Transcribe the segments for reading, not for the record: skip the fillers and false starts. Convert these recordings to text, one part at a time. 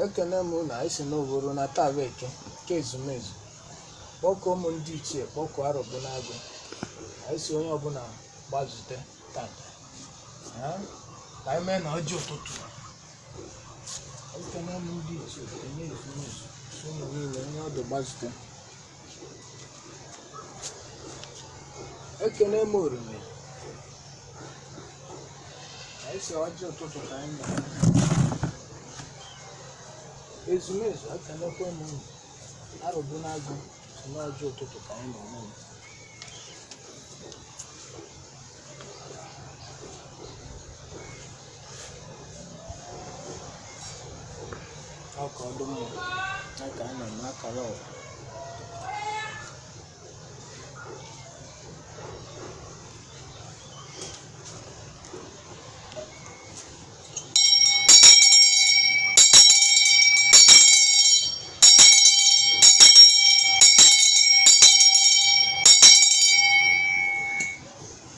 Ekene m unu. Anyị si n'Oworo na taa bụ Eke nke ezumezu. Kpọkuo m ndị ichie, kpọkuo Arọbụnagụ. Anyị si onye ọbụla gbazute tata. Ha? Ka anyị mee na ọjị ụtụtụ. Ekene m ndị ichie, kene ezumezu, si unu niile onye ọdụ gbazute. Ekene m orime. Anyị si ọjị ụtụtụ ka anyị na-eme. Ezumezu, ekenekwe m unu. Arọbụnagụ si n'ọjị ụtụtụ ka anyị na-eme. Ọ ka ọ dị mma ya ka anyị na-eme akara ụwa.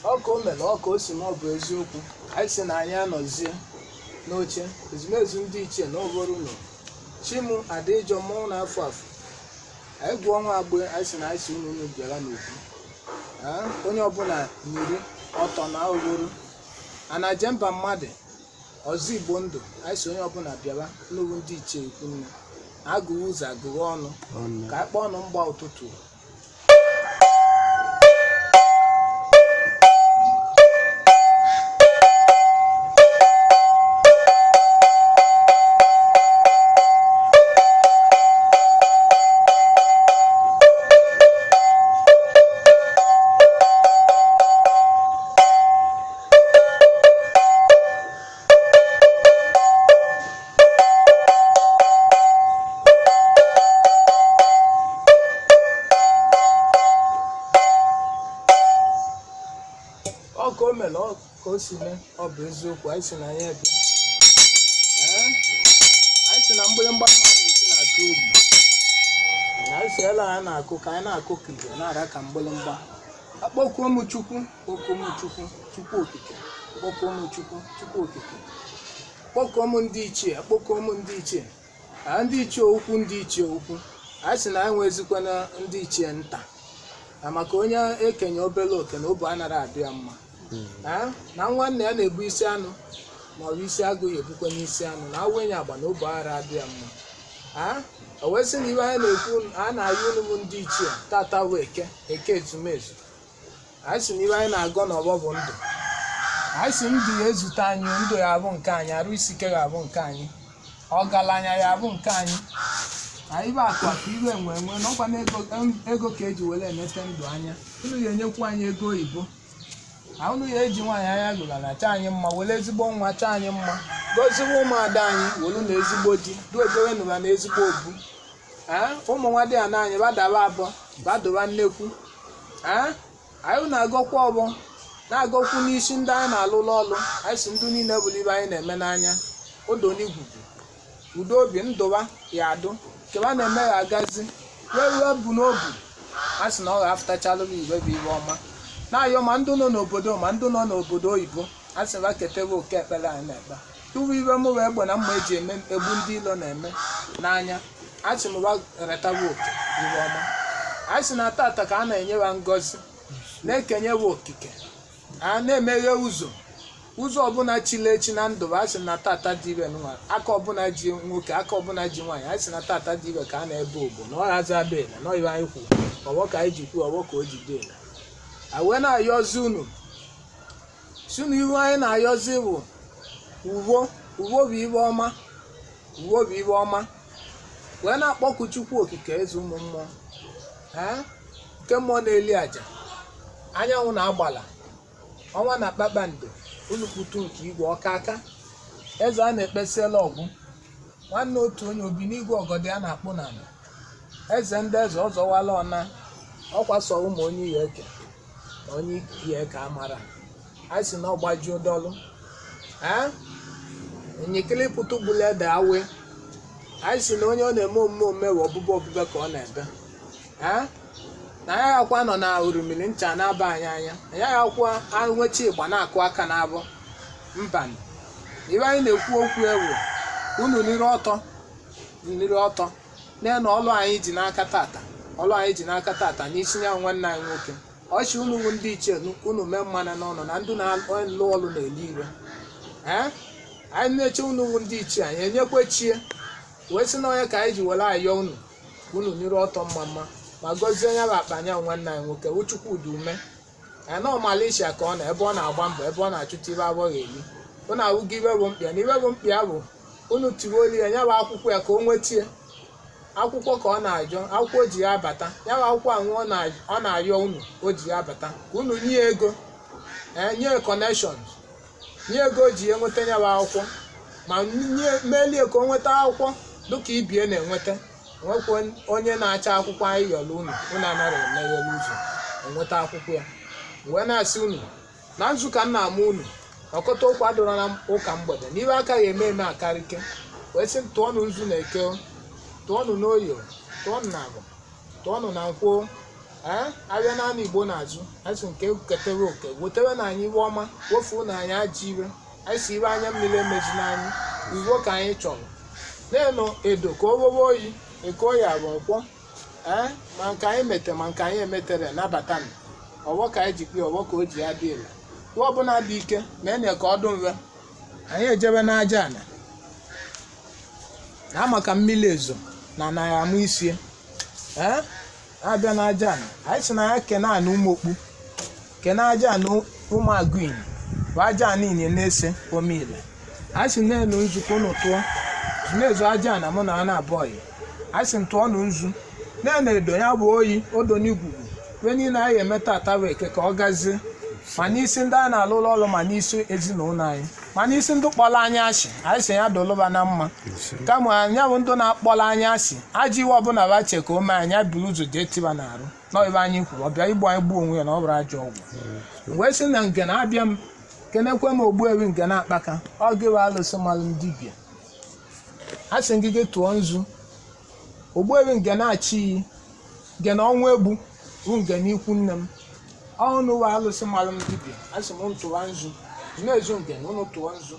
Ọ ka o mere, ọ ka o si na ọ bụ eziokwu. Anyị si na anyị anọzie n'oche ezumezu ndị ichie na oboro unu chimu adịjọ mmọnwụ na-afụ afụ. Anyị gụọ ọnwa agbe. Anyị si na anyị si unu unu bịara n'okwu. Onye ọbụla nyiri ọtọ na oworo a na-aje mba mmadụ ọzọ Igbo ndụ. Anyị si onye ọbụla bịara nnukwu ndị ichie ikwu nne agụghị ụzọ agụghị ọnụ ka anyị kpọọ ọnụ mgba ụtụtụ. Ọ ka o mere, ọ ka o si mee, ọ bụ eziokwu. Anyị si na anyị abịa. Ee, anyị si na mgbịrịmgba mma na-ezi na-atụ obi na anyị si ele anyị na-akụ ka anyị na-akụ ka igwe na-ara ka mgbịrịmgba. Akpọkuo m Chukwu, kpọkuo m Chukwu, Chukwu okike, kpọkuo m Chukwu, Chukwu okike, kpọkuo m ndị ichie, akpọkuo m ndị ichie, a ndị ichie ukwu, ndị ichie ukwu. Anyị si na anyị nwezikwana ndị ichie nta na maka onye ekenye obere oke na obu anara adị ya mma. Na nwanne ya na-ebu isi anụ ma ọ bụ isi agụ ya ebukwa n'isi anụ na awụ enye agba na obu aghara adị ya mma. O wee sị na iwe anyị na-ekwu a na-ayọ unu bụ ndị ichie tata bụ Eke, Eke ezumezu. Anyị sị na iwe anyị na-agọ n'ọgbọ bụ ndụ. Anyị sị ndụ ya ezute anyị, ndụ ya abụ nke anyị, arụ isi ike ga-abụ nke anyị, ọgaranya ya abụ nke anyị, na ibe akụ akụ, iwe enwe enwe na ọkwa na ego ego ka eji were enete ndụ anya. Unu ya enyekwu anyị ego oyibo na unu ya eji nwaanyị anya lụra na chọọ anyị mma, were ezigbo nwa chọọ anyị mma, gọziwe ụmụada anyị, welu na ezigbo di duedowe nụra na ezigbo obu. Ee, ụmụ nwa dị ana anyị badaba abụọ badoba nnekwu. Ee, anyị na-agọkwa ọgbọ na-agọkwu n'isi ndị anyị na-alụlụ ọlụ. Anyị si ndụ niile bụrụ ibe anyị na-eme n'anya odo n'igwugwu udo obi ndụwa ya adụ keba na-eme ya agazi wee wee bụ n'obu. A sị na ọ ga-afụtachalụ m igwe bụ ibe ọma na-ayọ ma ndị nọ n'obodo ma ndị nọ n'obodo oyibo. A sị ba ketebe oke ekpere anyị na-ekpe tupu ibe mụ wee egbe na mma eji eme egbu ndị ilo na-eme n'anya. A sị m ba retaba oke ibe ọma. Anyị sị na tata ka a na-enye ha ngọzi na-ekenye ha okike a na-emeghe ụzọ ụzọ ọbụla chile echi na ndụ. A sị na tata dị ire nwa aka ọbụla ji nwoke, aka ọbụla ji nwaanyị. Anyị sị na tata dị ire ka a na-ebe ogbo na ọ hazi adịla na ibe anyị kwuru ọgbọ ka anyị ji kwuo ọgbọ ka o ji dịla. A wee na-ayọzi unu si unu ihu anyị na-ayọzi bụ uwo uwo bụ ibe ọma, uwo bụ ibe ọma. Wee na-akpọku Chukwu okike, eze ụmụ mmụọ, ee, nke mmụọ na-eli àjà, anyanwụ na-agbala, ọnwa na kpakpando, ulukputu nke igwe, ọka aka eze a na-ekpesiela ọgwụ nwanne otu onye obi n'igwe ọgọdọ a na-akpụ n'ala, eze ndị eze ọzọwala ọna ọkwa sọ ụmụ onye ihe eke na onye ihe eke amara. Anyị si na ọ gbajuo dọlụ. Ee, enyekele pụtụ gbula ede awe. Anyị si na onye ọ na-eme omume omume wee ọbụbụ ọbụbe ka ọ na-ebe. Ee, na anyị akwa nọ na orimiri ncha na-aba anyị anya, anyị akwa anwecha ịgba na-akụ aka n'abọ mba. Ibe anyị na-ekwu okwu ewu unu n'iru ọtọ. Nliri ọtọ na ọlụ anyị ji n'aka tata, ọlụ anyị ji n'aka tata n'isi ya nwanne anyị nwoke. Ọchị unu bụ ndị ichie, unu mee mmanụ n'ọnụ na ndị na-alụ ọlụ na-eli iwe. Ee, anyị na-eche unu bụ ndị ichie, anyị enyekwe chie wee sị na onye ka anyị ji were ayọ unu ka unu n'iru ọtọ mma mma ma gọzie ya bụ akpa anya nwanne anyị nwoke wụ Chukwudi Ume. Anyị nọ Malaysia ka ọ nọ, ebe ọ na-agba mbọ, ebe ọ na-achụta ibe abụghị eri. Unu ahụgo ibe bụ mkpịa na ibe bụ mkpịa bụ unu tiwe olu ya, ya bụ akwụkwọ ya ka o nwetie akwụkwọ ka ọ na-ajọ akwụkwọ o ji ya abata, ya bụ akwụkwọ ahụ ọ na-ayọ unu o ji ya abata, ka unu nye ya ego, ee, nye connections, nye ego o ji ya nweta ya bụ akwụkwọ, ma nye melie ka o nweta akwụkwọ dịka ibie na-enweta. Nwekwa onye na-acha akwụkwọ anyị yọrọ unu, unu anaghị emeghelu ụzọ enweta akwụkwọ ya. Wee na-asị unu na nzu ka m na-ama unu ọkọta okwu adọrọ na ụka mgbede na ibe aka ya eme eme akarike, wee sị tụọnụ nzu na eke, tụọnụ n'oyo, tụọnụ na agụ, tụọnụ na nkwụ. Ee, abịa naanị Igbo na-azụ, asị nke ketere oke wetere na anyị iwe ọma, wofuo na anyị ajọ iwe, anyị si iwe anya mmiri emezina anyị, iwo ka anyị chọrọ na-enu edo ka o wewe oyi eke oyi abụ nkwọ. Ee, ma nke anyị mete ma nke anyị emetere nabata nụ ọwọ ka anyị ji kpee ọwọ ka o ji ya dị ile iwe ọbụla dị ike ma enye ka ọ dụ mfe. Anyị ejebe n'aja ana na maka mmiri ezo na anaghị amụ isie. Ee, abịa n'aja ana, anyị sị na ya kene ana ụmụokpu, kene aja ana ụmụ agụinyi bụ aja ana inye na-ese omeile. Anyị sị na-enu nzu ka unu tụọ na-ezo aja ana mụ na ana abụọ yi. Anyị sị tụọnụ nzu na-eno edo ya bụ oyi odo n'igwugwu wee niile anyị eme tata bụ eke ka ọ gazie, ma n'isi ndị a na-alụ ụlọ ọrụ, ma n'isi ezinụlọ anyị, ma n'isi ndị kpọrọ anyị asị. Anyị sị ya doluba na mma, kama anya bụ ndị na-akpọrọ anyị asị, ajọ iwe ọbụla ba che ka o mee anyị, buru ụzọ jee tiba n'arụ nọ ibe anyị kwuru ọ bịa igbu anyị gbuo onwe ya na ọ bụrụ ajọ ọgwụ. Wee sị na nke na-abịa m kenekwe m ogbuewi nke na-akpaka ọ gịwa alụsị malụ m dibịa. A sị gị gị tụọ nzu ogbuewi nke na-achị iyi nke na ọnwa egbu bụ nke n'ikwu nne m ọnụ wa alụsị malụ m dibịa. A sị m tụwa nzu na-ezu nke na ụnụ tụọ nzu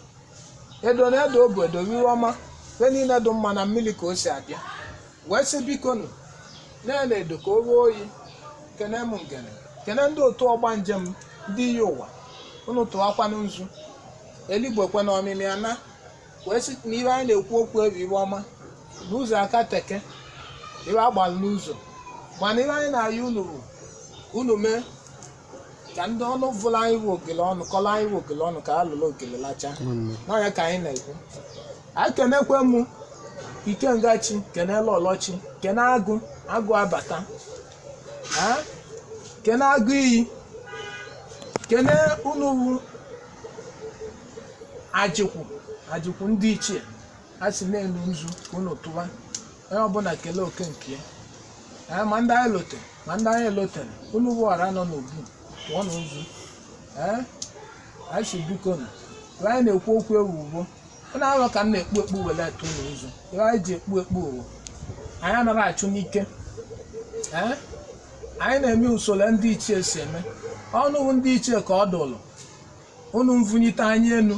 edo na edo obu edo iwe ọma be niile dị mma na mmiri ka o si abịa. Wee sị bikonu na-ele edo ka o ruo oyi. Kene m ngene, kene ndị otu ọgba njem ndị iyi ụwa, unu tụwakwanụ nzu eluigwe kwe na ọmịmị ana. Wee sị na ibe anyị na-ekwu okwu ebu iwe ọma n'ụzọ aka teke ibe agbalụ n'ụzọ, mana ibe anyị na-ayọ unu bụ unu mee ka ndị ọnụ vụrụ anyị bụ ogele ọnụ kọlọ anyị bụ ogele ọnụ ka a lụrụ ogele lachaa n'ọnya ka anyị na-ekwu. Anyị kenekwe m ikengachi, kenela ọlọchi, kene agụ agụ abata ha, kene agụ iyi, kene unu wu ajịkwụ ajịkwụ ndị ichie. A sị na-enu nzu ka unu tụwa, onye ọbụla kelee oke nke ya. Ee, ma ndị anyị lotere ma ndị anyị elotere, unu bụ ọra nọ n'obu, tụọnụ nzu. Ee, anyị si biko nụ ebe anyị na-ekwu okwu ewu ugbo unu ahụ ka m na-ekpu ekpu were etu unu nzu. Ebe anyị ji ekpu ekpu owu anyị anaghị achụ n'ike. Ee, anyị na-eme usoro ndị ichie si eme ọnụ bụ ndị ichie ka ọ dụlụ unu mvụnyite anyị enu.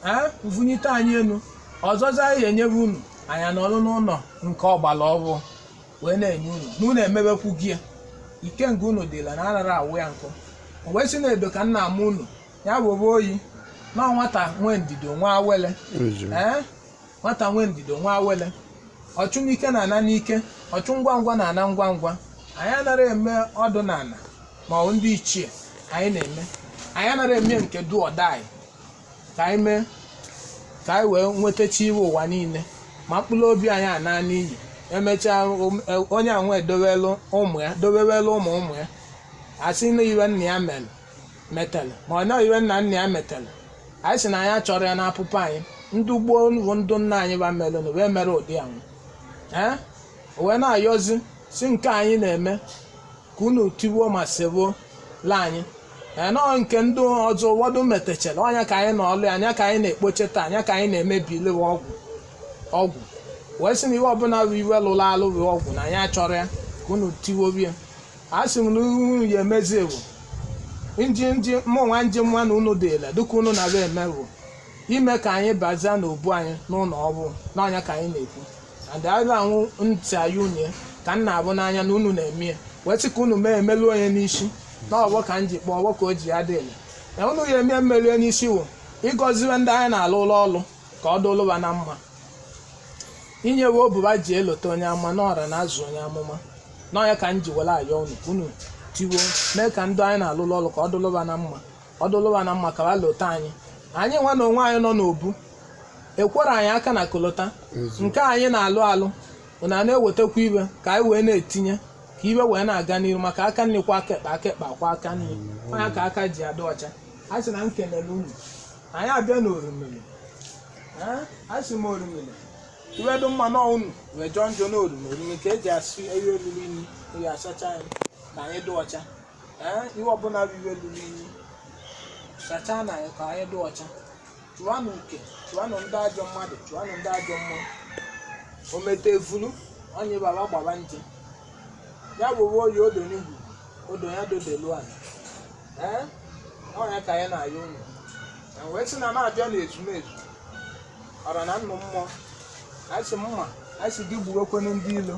Ee, mvụnyite anyị enu ọzọzi anyị enyebe unu, anyị anọrụ n'ụlọ nke ọgbara ọhụụ wee na-enye unu na unu emebekwu gị ya ikenga unu dịla na anara awụ ya nkụ. O wee sị na edo ka nna ama unu ya bụ bụ oyi na nwata nwee ndido nwa awele. Ee, nwata nwee ndido nwa awele, ọchụ n'ike na-ana n'ike, ọchụ ngwa ngwa na-ana ngwa ngwa. Anyị anaghị eme ọdụ n'ala ma ọ bụ ndị ichie anyị na-eme, anyị anaghị eme nke do or die ka anyị mee ka anyị wee nwetachi iwe ụwa niile ma mkpụrụ obi anyị ana n'iyi. Emechaa onye anwe edowelu ụmụ ya, dowewelu ụmụ ụmụ ya, asị na iwe nna ya mere metere ma ọ na iwe nna nna ya metere. Anyị sị na anyị achọrọ ya n'apụpụ anyị. Ndị gboo bụ ndụ nna anyị ba merenụ wee mere ụdị anwụ. Ee, o wee na-ayọzi si nke anyị na-eme ka unu tiwuo ma sewuo la anyị. Ee, nọọ nke ndị ọzọ ụfọdụ metechara ọnya ka anyị nọ ọlụ ya anya ka anyị na-ekpoche taa anya ka anyị na-emebi ilewe ọgwụ ọgwụ. Wee sị na iwe ọbụla bụ iwe lụrụ alụ bụ ọgwụ na anyị achọrọ ya ka unu tiwobi ya. A sị m na unu ya emezi ewu nji nji mụ nwa nji nwa na unu dịla dịka unu na-abịa eme bụ ime ka anyị bazia n'obu anyị n'ụlọ ọrụ n'ọnya ka anyị na-ekwu. And anyị ahụ ntị anyị unye ka m na-abụ n'anya na unu na-eme ya, wee sị ka unu mee emelu onye n'isi na ọgbọ ka m ji kpọọ ọgbọ ka o ji ya dịle na unu ya eme mmelu n'isi wụ ịgọziwe ndị anyị na-alụ ụlọ ọlụ ka ọ dụlụba na mma, inyewe obuba ji elote onye amụma na ọra na azụ onye amụma n'ọnya ka m ji were ayọ unu ka unu tiwo mee ka ndị anyị na-alụ ụlọ ọlụ ka ọ dụlụba na mma, ọ dụlụba na mma ka ha lote anyị. Anyị nwa na onwe anyị nọ n'obu ekwere anyị aka na kolota nke anyị na-alụ alụ na na-ewetakwa iwe ka anyị wee na-etinye ka iwe wee na-aga n'iru, maka aka nri kwa aka ekpe, aka ekpe akwa aka nri, onye ka aka ji adị ọcha. A sị na m kelele unu. Anyị abịa n'orimiri. A sị m orimiri iwe dị mma na unu wee jọọ njọ n'orimiri. Orimiri ka eji asụ ewe luru inyi, eji asacha anyị ka anyị dị ọcha. Ee, iwe ọbụla bụ iwe luru inyi, sachaa na anyị ka anyị dị ọcha. Chụanụ uke, chụanụ ndị ajọ mmadụ, chụanụ ndị ajọ mmụọ. O mete evulu onye baba gbaba nje ya bụrụ oyi odo n'igwu odo ya dodelu ala. Ee, ọnya ka anyị na-ayọ unu na wee sị na na-abịa n'ezumezu ọra na nnụ mmụọ. Anyị sị mma, anyị sị gị gbuwekwenu ndị ilo,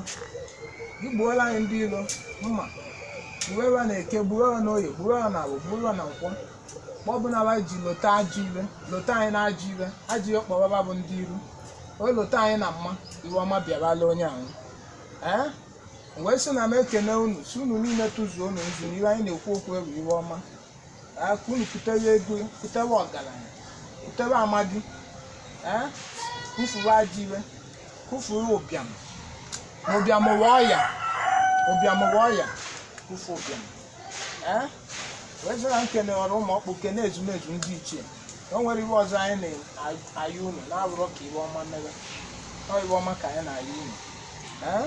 gị gbuola anyị ndị ilo mma, gbuwewa na eke, gbuwewa na oye, gbuwewa na awọ, gbuwewa na nkwọ. Mgbe ọbụla wa ji lote ajọ iwe, lote anyị na ajọ iwe, ajọ iwe kpọwaba bụ ndị iru o lote anyị na mma, iwe ọma bịarala onye ahụ. Ee, wee sị na m ekene unu, si unu niile tụzuo unu nzu n'ihe anyị na-ekwu okwu ewu iwe ọma. Ee, ka unu kutewe ego, kutewe ọgaranya, kutewe amadi. Ee, kụfuwe ajọ iwe, kụfuwe ụbịam na ụbịam ụwa ọya, ụbịam ụwa ọya, kụfu ụbịam. Ee, wee sị na nkene ọrụ ụmụ ọkpụ, kene ezumezu ndị ichie na o nwere iwe ọzọ anyị na-ayọ unu na-abụrụ ka iwe ọma mere ọ iwe ọma ka anyị na-ayọ unu. Ee,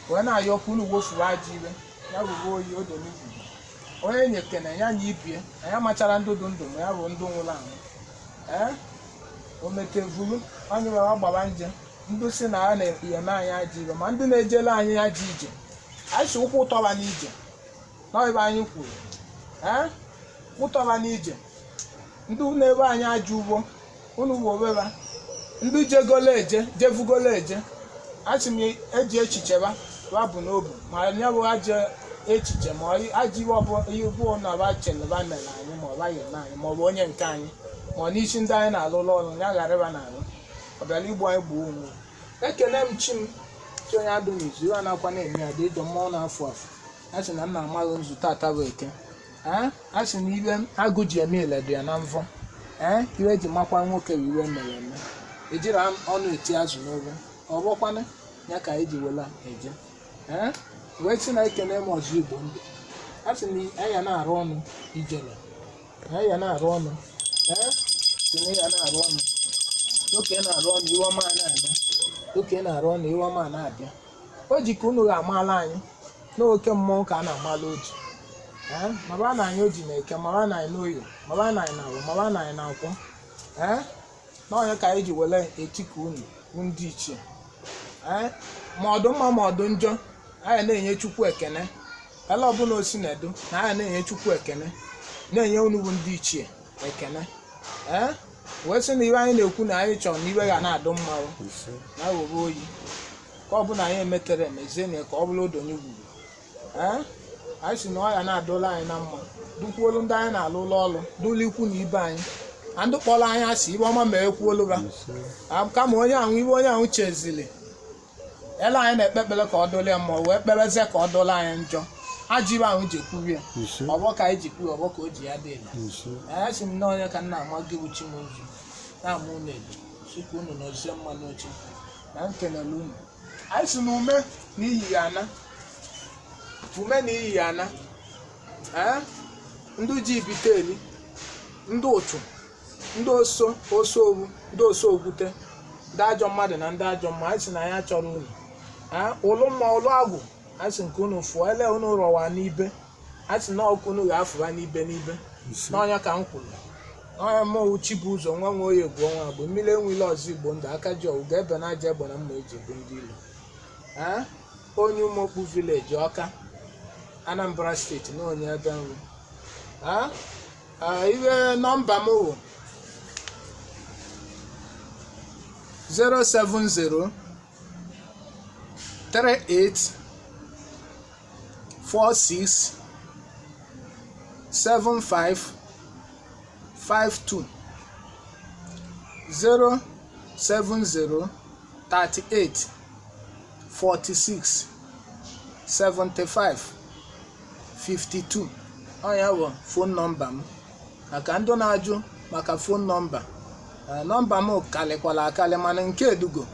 wee na-ayọ ka unu wofuru ajọ iwe ya ruru oyi odo n'igwu onye nyekene ya nya ibie anyị amachara ndụ dị ndụ ma ya bụ ndụ nwụrụ anwụ. Ee, o metevuru onye were gbaba nje ndụ si na ya na-eme anyị ajọ iwe, ma ndị na-ejele anyị ajọ ije, anyị si ụkwụ ụtọba n'ije n'ọịbe anyị kwuru. Ee, ụtọba n'ije ndị na-ebe anyị ajọ ugbo unu woweba ndị jegolo eje jevugolo eje, asị m eji echiche ba ba bụ n'obu ma ya bụ ajọ echiche ma ajọ iwe ọbụ na ba chere ba mere anyị ma ọ ba eme anyị ma ọ bụ onye nke anyị ma ọ n'isi ndị anyị na-alụ ụlọ ọrụ ya ghara ịba na-alụ ọ bịara igbu anyị gbuo onwe. Ekene m chi m chi onye adụ n'izu iwe anakwa na-eme ya dị ịjọ mmụọ na-afụ afụ. A sị na nna amaghị nzu tata bụ eke. Ee, a sị na iwe agụ ji eme ile dị ya na mvọ. Ee, iwe ji makwa nwoke bụ iwe mere eme ejiri ọnụ eti azụ n'ofe ọ bụkwanụ ya ka anyị ji wela eje. Ee, wee sị na ekene m ọzọ igbo ndụ. A sị na anya na-arụ ọnụ ijele anya na-arụ ọnụ. Ee, sị na ya na-arụ ọnụ oke na-arụ ọnụ iwe ọma na-abịa, oke na-arụ ọnụ iwe ọma na-abịa. O ji ka unu ga-amala anyị n'oke mmọnwụ ka a na-amala oji. Ee, mara na anyị oji na eke, mara na anyị n'oye, mara na anyị na awọ, mara na anyị na nkwọ. Ee, n'ọnya ka anyị ji were etiku unu bụ ndị ichie. Ee, ma ọ dị mma ma ọ dị njọ, anyị na-enye Chukwu ekene ele ọbụla o si na-edu na anyị na-enye Chukwu ekene, na-enye unu bụ ndị ichie ekene. Ee, wee sị na iwe anyị na-ekwu na anyị chọrọ na iwe ga na-adụ mma na ghọrọ oyi ka ọ bụla anyị emetere emezie na ka ọ bụrụ odonye gwuru. Ee, anyị si na ọ ya na-adụla anyị na mma, dukwuolu ndị anyị na-alụ ụlọ ọrụ, dụlụ ikwu na ibe anyị na ndị kpọrọ anyị asị ibe ọma ma ekwuolu ha. Kama onye ahụ iwe onye ahụ chezili ele anyị na-ekpe ekpere ka ọ dụla ya mma, wee kperezie ka ọ dụla anyị njọ, ajọ ibe ahụ ji ekwuru ya ọgbọ ka anyị ji kwuru ọgbọ ka o ji ya dị ele. Ee, sị m na onye ka nna ama gị bụ chi m nzu na-ama unu edo sịka unu nọzie mma n'oche na nkelele unu. Anyị si na ume na iyi ya ana, ume na iyi ya ana. Ee, ndị ji ibite eli, ndị ụchụ, ndị oso oso owu, ndị oso okwute, ndị ajọ mmadụ na ndị ajọ mma, anyị sị na anyị achọrọ unu. Ee, ụlụ mma ụlụ agwụ, anyị sị nke unu fụọ ele unu rọwa n'ibe, anyị sị na ọkụ unu ga-afụba n'ibe n'ibe n'ọnya ka m kwuru n'ọnya mmọnwụ chi bụ ụzọ nwa nwe oyi bụ ọnwa bụ mmiri enwile ọzọ igbo ndụ aka ji ọwụ ga-ebe na aja egbe na mma eji egbu ndị ilo. Ee, onye ụmụokpu vileji Ọka, Anambra steeti na onye ebe nri. Ee, iwe nọmba m wụ 070 38 46 75 52. 070 38 46 75 52. Ọ ya bụ phone number m maka ndị na-ajụ maka phone number. Nọmba m kalịkwala akalị, mana nke edugo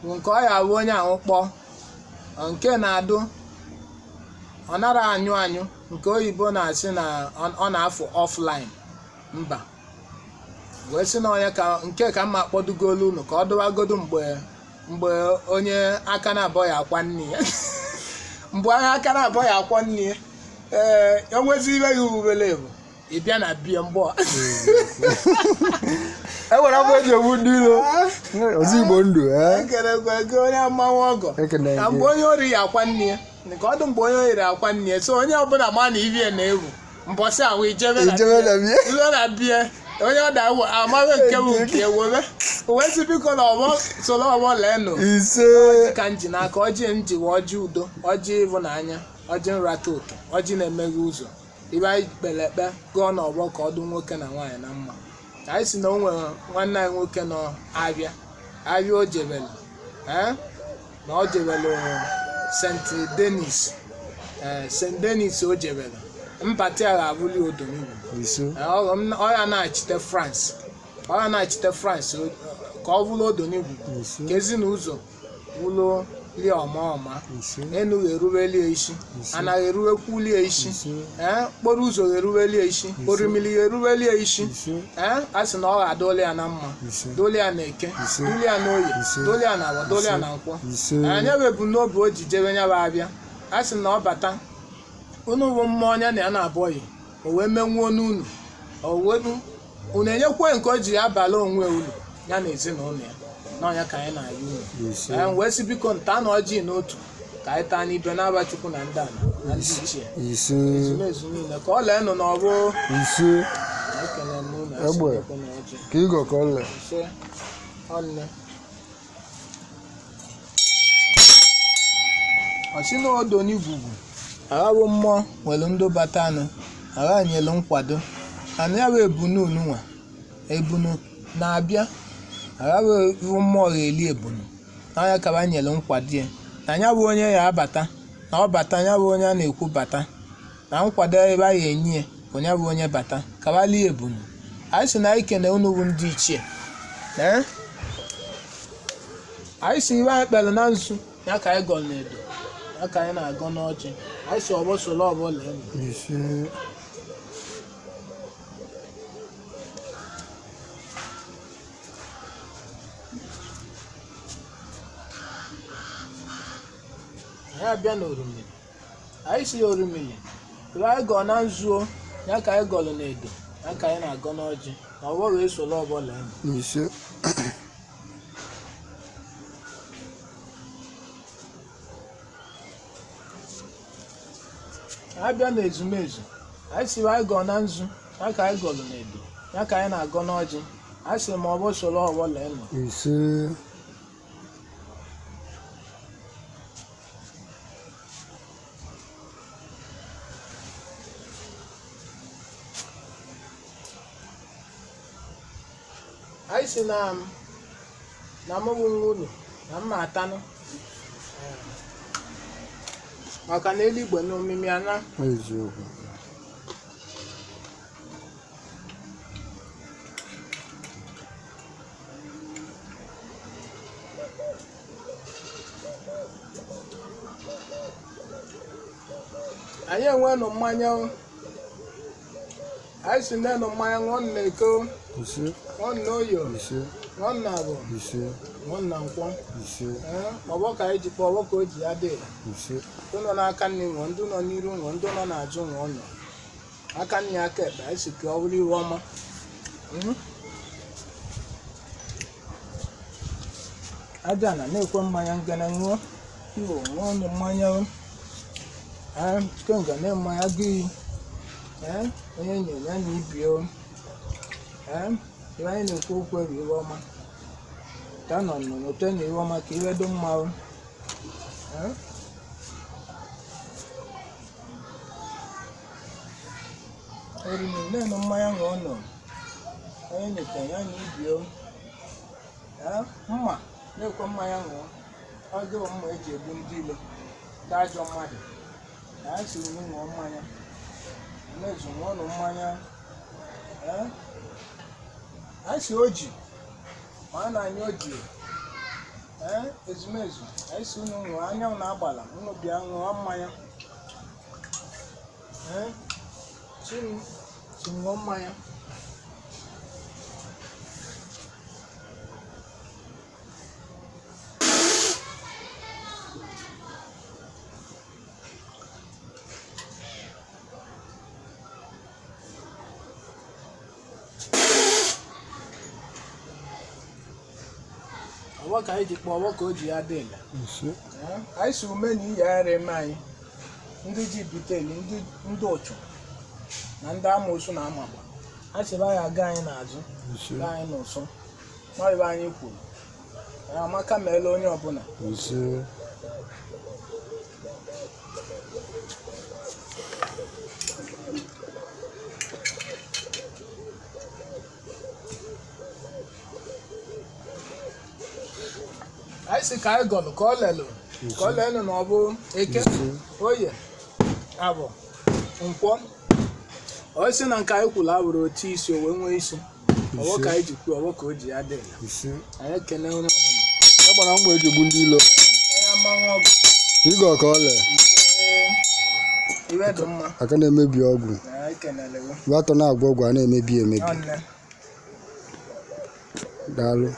bụ nke ọ ya abụ onye ahụ kpọọ nke na-adụ ọ nara anyụ anyụ, nke oyibo na-asị na ọ na-afụ offline. Mba wee sị na onye ka nke ka mma kpọdugolu unu ka ọ dụwagodu mgbe onye aka na-abọ ya akwa nne ya, mgbe onye aka na-abọ ya akwa nne ya. Ee, o nwezi ibe ya ubele bụ ị bịa na bie mgbọ. E nwere afọ eji egbu ndị ilo ọzọ Igbo ndụ, ee. Ekelekwe gị, onye mmanwụ ọgọ. Ekele Na gị. mgbe onye ori ya akwa nne ya, nke ọdụ mgbe onye ori akwa nne ya, so onye ọbụla ma na ibie na-ewu mbọsị ahụ ijebe na Ijebe na bie. Iwe na bie onye ọ da amaghị nke bụ nke webe wee sị biko na ọgbọ soro ọgbọ leenụ. Ise. Ka m ji n'aka ọjị m ji wee ọjị udo, ọjị ịhụnanya, ọjị nrata ụtọ, ọjị na-emeghe ụzọ. Ibe anyị kpere ekpe gụọ n'ọgbọ ka ọ dị nwoke na nwaanyị na mma. Anyị si na o nwere nwanne anyị nwoke nọ abịa abịa, o jebelu, ee, na o jebelu St. Denis, ee, St. Denis o jebelu mpati a ga-abụli odomigbo. Ise. Ọ ya na-achite France, ọ ya na-achite France ka ọ bụrụ odonigwu. Ise. Ka ezinụzọ wụlụ lie ọma ọma. Ise. Enu ga-erubelie isi, anaghị eruwekwulie isi. Ise. Ee, okporo ụzọ ga-erubelie isi, orimili ga-erubelie isi. Ise. Ee, a sị na ọ ga-adụli ya na mma. Ise. Doli ya na eke. Ise. Doli ya na oye. Ise. Doli ya na awọ, doli ya na nkwọ. Ise. Ee, nya bụ ebumnobi o ji jebe nya bụ abịa. A sị na ọ bata unu bụ mmụọ onye na ya na-abụghị o wee menwuo n'unu, o wee unu enyekwe nke o ji ya abala onwe unu ya na ezinụlọ ya na ọnya ka anyị na-ayọ unu. Ise. Ee, wee sị biko nta na ọjị n'otu ka anyị taa n'ibe n'aba Chukwu na ndị ala na ndị ichie Ise. ezumezu niile ka ọ lee nụ n'ọgbọ. Ise. Ekele m unu. Egbe. Asị biko na ọjị. Ka ịgọ ka ọ lee. Ise ọnne ọsị na odo n'igwugwu aghawo mmụọ nwere ndị batanụ agha nyelu nkwado ana ya bụ ebunu nwa ebunu na-abịa aghawo mmụọ ga-eli ebunu n'anya ka ba nyelu nkwado ya na ya bụ onye ya abata na ọ bata ya bụ onye a na-ekwu bata na nkwado ebe a ya enye ya bụ ya bụ onye bata kabali ebunu. Anyị sị na anyị kene unu bụ ndị ichie. Ee, anyị si iwe anyị kpere na nzu ya ka anyị gọ n'edo ya ka anyị na-agọ n'ọjị. Anyị si ọgbọ soro ọgbọ lee nụ. Ise. Anyị abịa n'orumili, anyị si orumili iwe anyị gọ na nzuo ya ka anyị gọrọ n'edo ya ka anyị na-agọ n'ọjị na ọgbọ wee soro ọgbọ lee nụ. Ise. Anyị abịa n'ezumezu, anyị si anyị gọọ na nzu ya ka anyị gọrọ n'edo ya ka anyị na-agọ n'ọjị. Anyị sị ma ọ bụ soro ọgbọ lee nụ. Ise. Anyị si na na mụ bụ nwa unu na mma atanụ maka na eluigwe na omimi ana. Eziokwu. Anyị enwenụ mmanya o. Anyị si nenụ mmanya ṅụọ na eko. Ise. Ṅụọ na oyo. Ise. Ṅụọ na abụ. Ise. Ṅụọ na nkwọ. Ise. Ee, ọgbọ ka anyị ji kpọọ ọgbọ ka o ji ya dị. Ise. Ndị nọ n'aka nne ṅụọ, ndị nọ n'iru ṅụọ, ndị nọ n'azụ ṅụọ nọ aka nne aka ekpe. Anyị si ka ọ bụrụ iwe ọma. Aja na na-ekwe mmanya ngene ṅụọ iwo ṅụọ nụ mmanya o. Ee, kenga na mmanya gị. Ee, onye nye ya na ibi o. Ee, iwe anyị na-ekwu okwu bụ iwe ọma ta nọ nọ n'ote na iwe ọma ka iwe dị mma o. Ee? Oriri nenu mmanya ṅụọ nọ onye nyete ya na ibio. Ee, mma na-ekwe mmanya ṅụọ ọgụ mma eji egbu ndị ilo, ndị ajọ mmadụ. Na ya si unu ṅụọ mmanya na-ezu ṅụọnụ mmanya. Ee, anyị si oji ma a na-anya oji. Ee, ezumezu, anyị si unu ṅụọ anyanwụ na-agbala unu bịa ṅụọ mmanya. Ee, si unu si ṅụọ mmanya. Ọwọ ka anyị ji kpọọ ọwọ ka o ji ya dị ile. Ise. Ee, anyị si ume na iyi ara eme anyị ndị ji biteli ndị ndị ụchụ na ndị amoosu na amagba a sịrị anyị aga anyị n'azụ. Ise. Gaa anyị n'ụsọ nwa anyị kwuru. Ee, amaka meela onye ọbụla. Ise. Anyị si ka anyị gọlụ ka ọ lelụ ka ọ lelụ na ọ bụ eke oye abụ nkwọ ọ sị na nke anyị kwuru awụrụ otu isi o wee nwee isi ọwọ ka anyị ji kwuo ọwọ ka o ji ya dị ile. Ise. Anyị ekene onye ọbụla. Ya gbara mgba eji egbu ndị ilo. Onye amanwụ ọgụ. Ka ịgọ ka ọ lee. Iwe dị mma. Aka na-emebi ọgwụ. Na anyị kenele gị. Iwe atọ na-agwọ ọgwụ a na-emebi emebi. Nwanne. Daalụ.